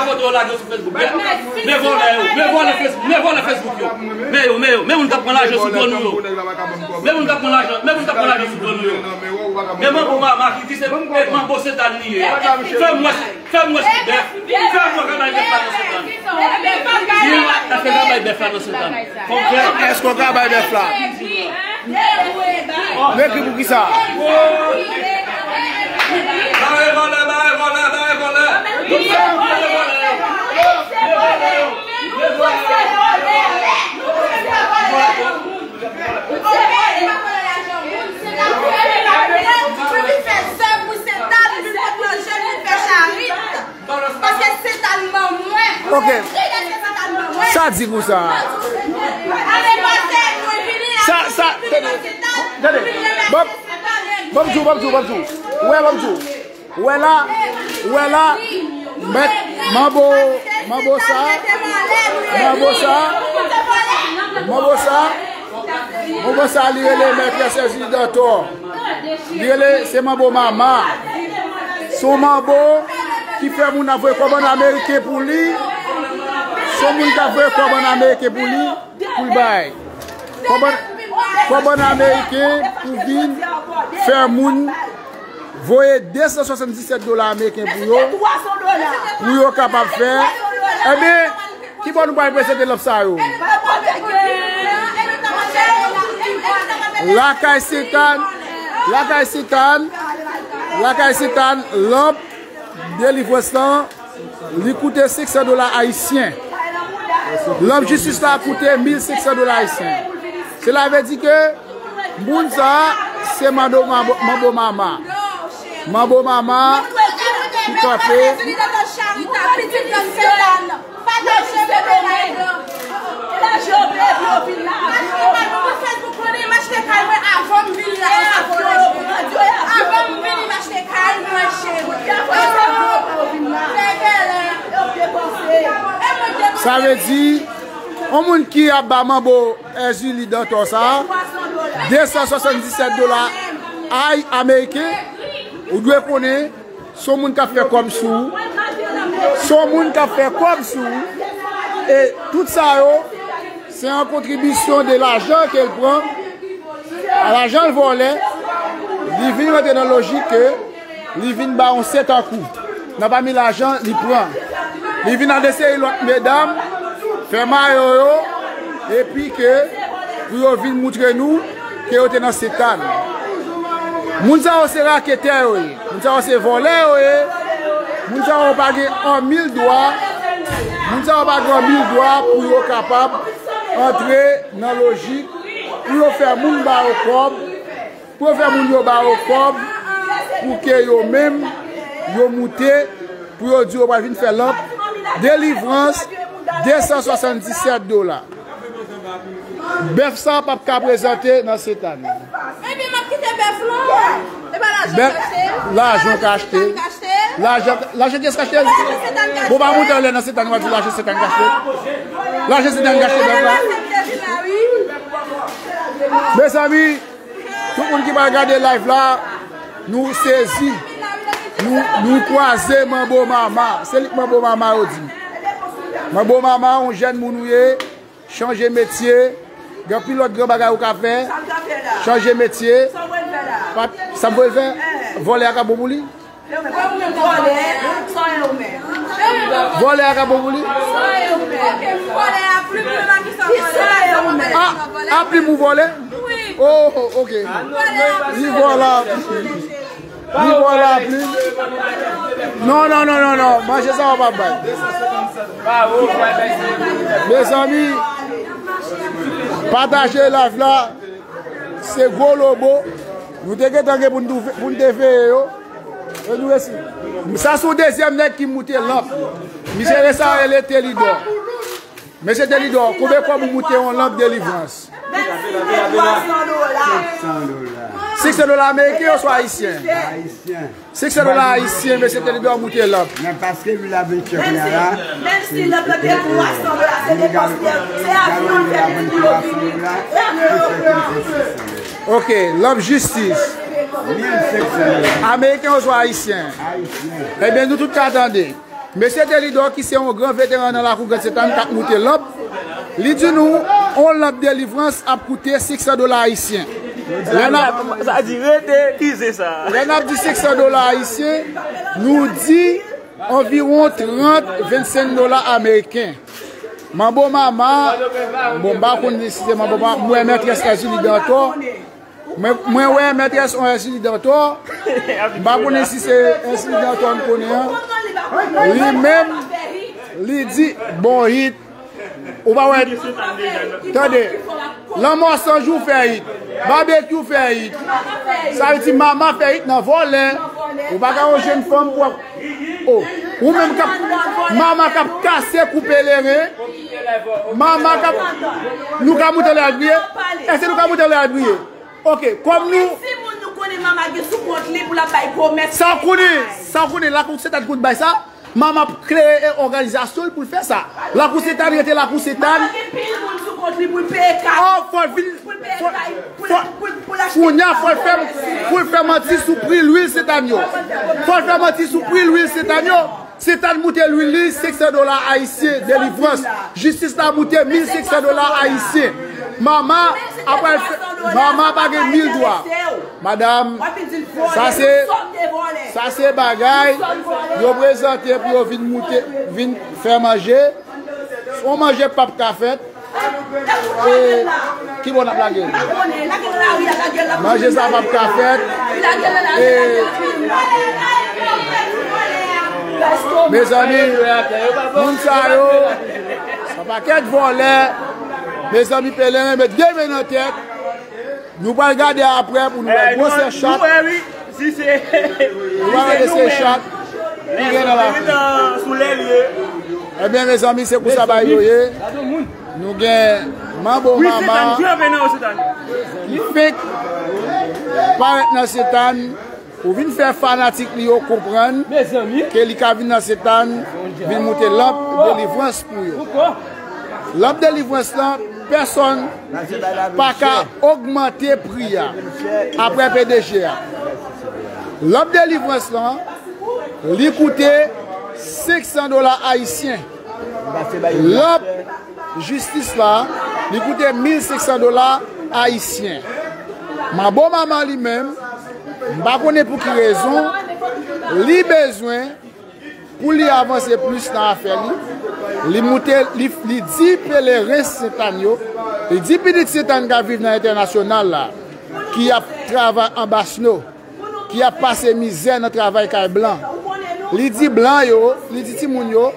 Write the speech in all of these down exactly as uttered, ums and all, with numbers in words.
Foto yo lage sou Facebook. Men, men vòlè yo, men vòlè Facebook, men vòlè Facebook yo. Men yo, men yo, men moun k ap pran lajan sou do nou yo. Men moun k ap pran lajan, men moun k ap pran lajan sou do nou yo. Men manbo mama ki di se, e manbo Sentàn li ye. Fè m wè, fè m wè bèf, fè m wè ka bay bèf la nan Sentàn. Di, èske ka bay bèf la nan Sentàn? Fò m fè. Èske w ka bay bèf la? M ekri pou kisa? Bare vòlè, bare vòlè, bare vòlè. Paske se talman mwen. Ok. Sa di pou sa? Sa, sa, tande, tande. Bon, bon, di w, bon, di w, bon, di w. Ou wè, bon, di w. Ou wè la, ou wè la, mèt, manbo, manbo sa, manbo sa, manbo sa, manbo sa, li rele Mèt Serge Louis Dantor. Li rele, se manbo mama. Se yon manbo ki fè moun ap voye kòb ann ameriken pou li. Se yon moun k ap voye kòb ann ameriken pou li, pou l bay. Kòb ann, kòb ann ameriken pou vin fè moun voye de san swasanndisèt dola ameriken pou yo, pou yo kapab fè. Ebyen, ki bò nou pral prezante lanp sa yo? Lakay Sentàn, lakay Sentàn, lakay Sentàn, lanp delivrans lan, li koute senk san dola ayisyen. Lanp jistis la koute mil senk san dola ayisyen. Sela vle di ke moun sa a, se manbo, manbo, manbo mama. Manbo mama ki kanpe. Pataje videyo, pataje videyo. Pataje videyo, vin la. Pataje videyo, vin la. Avan m vini la, avan m vini, m achte kay mwen, cheri. Sa vle di, yon moun ki ap ba manbo Èzili Dantò sa, de san swasanndisèt dola ay ameriken, ou dwe konnen, se yon moun k ap fè kòb sou ou, se yon moun k ap fè kòb sou ou, e tout sa yo, se an kontribisyon de lajan ke l pran, a lajan l vòlè, li vin rantre nan lojik ke li vin ba yon sèt tankou, nan pami lajan li pran. Li vin ak de seri lòt medam, fè mayo yo, epi ke pou yo vin moutre nou ke yo te nan Sentàn. Moun sa yo se raketè yo ye. Moun sa yo se vòlè yo ye. Moun sa yo pa gen an mil dwa. Moun sa yo pa gen an mil dwa pou yo kapab antre nan lojik, pou yo fè moun ba yo kòb, pou yo fè moun yo ba yo kòb, pou ke yo menm, yo moute, pou yo di yo pral vin fè lanp delivrans, de san swasanndisèt dola. Bèf sa p ap ka prezante nan Sentàn. Ebyen, m ap kite bèf lan. E pa lajan k achte l. Lajan k achte l. Lajan, lajan kiyès k achte l? Lajan Sentàn k achte l. Bon, pa moute anlè nan Sentàn, w ap di lajan Sentàn k achte l. Lajan Sentàn k achte bèf la. Mezanmi, tout moun ki pral gade live la, nou sezi. Nou, nou kwaze Manbo Mama. Se li k Manbo Mama yo di. Manbo Mama, yon jèn moun ou ye, chanje metye. Gen anpil lòt gran bagay ou ka fè. Sa m ka fè la? Chanje metye. Sa w vle fè la? Sa m vle fè? Vòlè a ka bon pou li? Vòlè, sa w menm? Vòlè a ka bon pou li? Vòlè a plim, mwen pa ki sa vòlè. A, a plim ou vòlè? Wi. Oh, ok. Li vòlè a plim. Li vòlè a plim. Non, non, non, non, non. Manje sa w ap bay. Mezanmi, pataje live la. Se gwo lobo. Nou te gentan gen pou n tou-, pou n te veye yo. E nou resi. Sa se yon dezyèm nèg ki moute lanp. Misye resi rele Telidò. Mesye Telidò, konbyen kòb ou moute yon lanp delivrans? Senk san dola. Senk san dola ameriken oswa ayisyen? Ayisyen. Senk san dola ayisyen, mesye Telidò moute lanp. Men paske lwil la vin chè kounye a la. Menm si lanp lan te twa san dola, se de pòs, se avyon l fè vini pou yo vini. Se avyon yo pran. Ok, lanp jistis. Mil senk san dola. Ameriken oswa ayisyen? Ayisyen. Ebyen, nou tout ka tande. Mesye Telidor, ki se yon gran veteran nan lakou Grand Sentàn, k ap moute lanp, li di nou, yon lanp delivrans ap koute senk san dola ayisyen. Lè n ap, sa di rete, ki se sa? Lè n ap di senk san dola ayisyen, nou di anviwon trant, vennsenk dola ameriken. Manbo Mama, bon, m pa konn si se Manbo Mama, m wè Mètrès Èzili Dantò. Mwen, mwen wè Mètrès Èzili Dantò. M pa konnen si se Èzili Dantò m konnen an. Li menm, li di, bon, hit. Ou pa wè, tande, Lanmò San Jou fè hit. Babekyou fè hit. Sa vle di Mama fè hit nan vòlè. Ou pa ka yon jèn fanm pou ap, oh, ou menm k ap, Mama k ap kase kou peleren. Mama k ap, nou ka moute lè al priye? Èske nou ka moute lè al priye? Ok, kòm nou, timoun nou konnen Mama gen sou kont li pou l ap bay pwomès. Sa w konnen, sa w konnen, lakou Sentàn konn bay sa. Mama ap kreye e òganizasyon l pou l fè sa. Lakou Sentàn rete lakou Sentàn. Mama gen pil moun sou kont li pou l peye kay. Oh, fò l vin, pou l peye kay, pou l, pou l, pou l achte kay. Kounye a, fò l fè, pou l fè manti sou pri lwil Sentàn yo. Fò l fè manti sou pri lwil Sentàn yo. Sentàn moute lwil li, senk san dola ayisyen, delivrans. Jistis la moute mil senk san dola ayisyen. Mama, apre l fè, Mama pa gen mil dwa. Madanm, sa se, sa se bagay yo prezante pou yo vin moute, vin fè manje. Se yon manje k p ap ka fèt. E ki bò n ap lage l? Manje sa p ap ka fèt. E, mezanmi, moun sa yo, se yon pakèt vòlè. Mezanmi, pelerin met de men nan tèt. Nou pral gade apre pou nou wè. Eh, gwosè chat. Nou wè, wi. Si se, nou pral gade se chat ki gen nan lakou. Ebyen, mezanmi, se konsa bagay yo ye. Nou gen Manbo Mama ki fenk parèt nan Sentàn pou vin fè fanatik li yo konprann ke li ka vin nan Sentàn, vin moute lanp delivrans pou yo. Lanp delivrans lan, pèsonn pa ka ogmante pri a apre P D G a. Lanp delivrans lan, li koute senk san dola ayisyen. Lanp jistis la, li koute mil senk san dola ayisyen. Manbo Mama li menm, m pa konnen pou ki rezon, li bezwen pou li avanse plis nan afè li, li moute, li, li di pelerin Sentàn yo, li di pitit Sentàn k ap viv nan entènasyonal la, ki ap travay anba sno, ki ap pase mizè nan travay kay blan. Li di blan yo, li di timoun yo,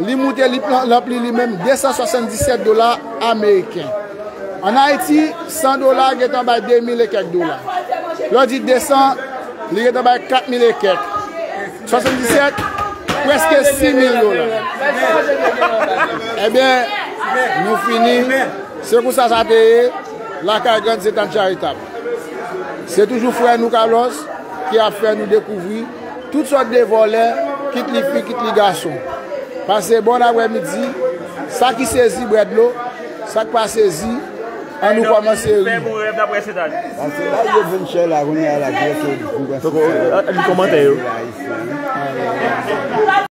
li moute li pran lanp li, li menm de san swasanndisèt dola ameriken. Ann Ayiti, san dola gentan bay de mil e kèk dola. Lè w di de san, li gentan bay kat mil e kèk. Swasanndisèt, prèske sis mil dola. Ebyen, nou fini. Se konsa sa te ye lakay Grand Sentàn Charitab. Se toujou frè nou Carlos ki ap fè nou dekouvri tout sòt de vòlè, kit li fi, kit li gason. Pase bòn aprèmidi, sa ki sezi bwè dlo, sa k pa sezi, ann nou kòmanse ri. Pase la, yo vin chè la, kounye a la, ki rete pou kòmantè yo.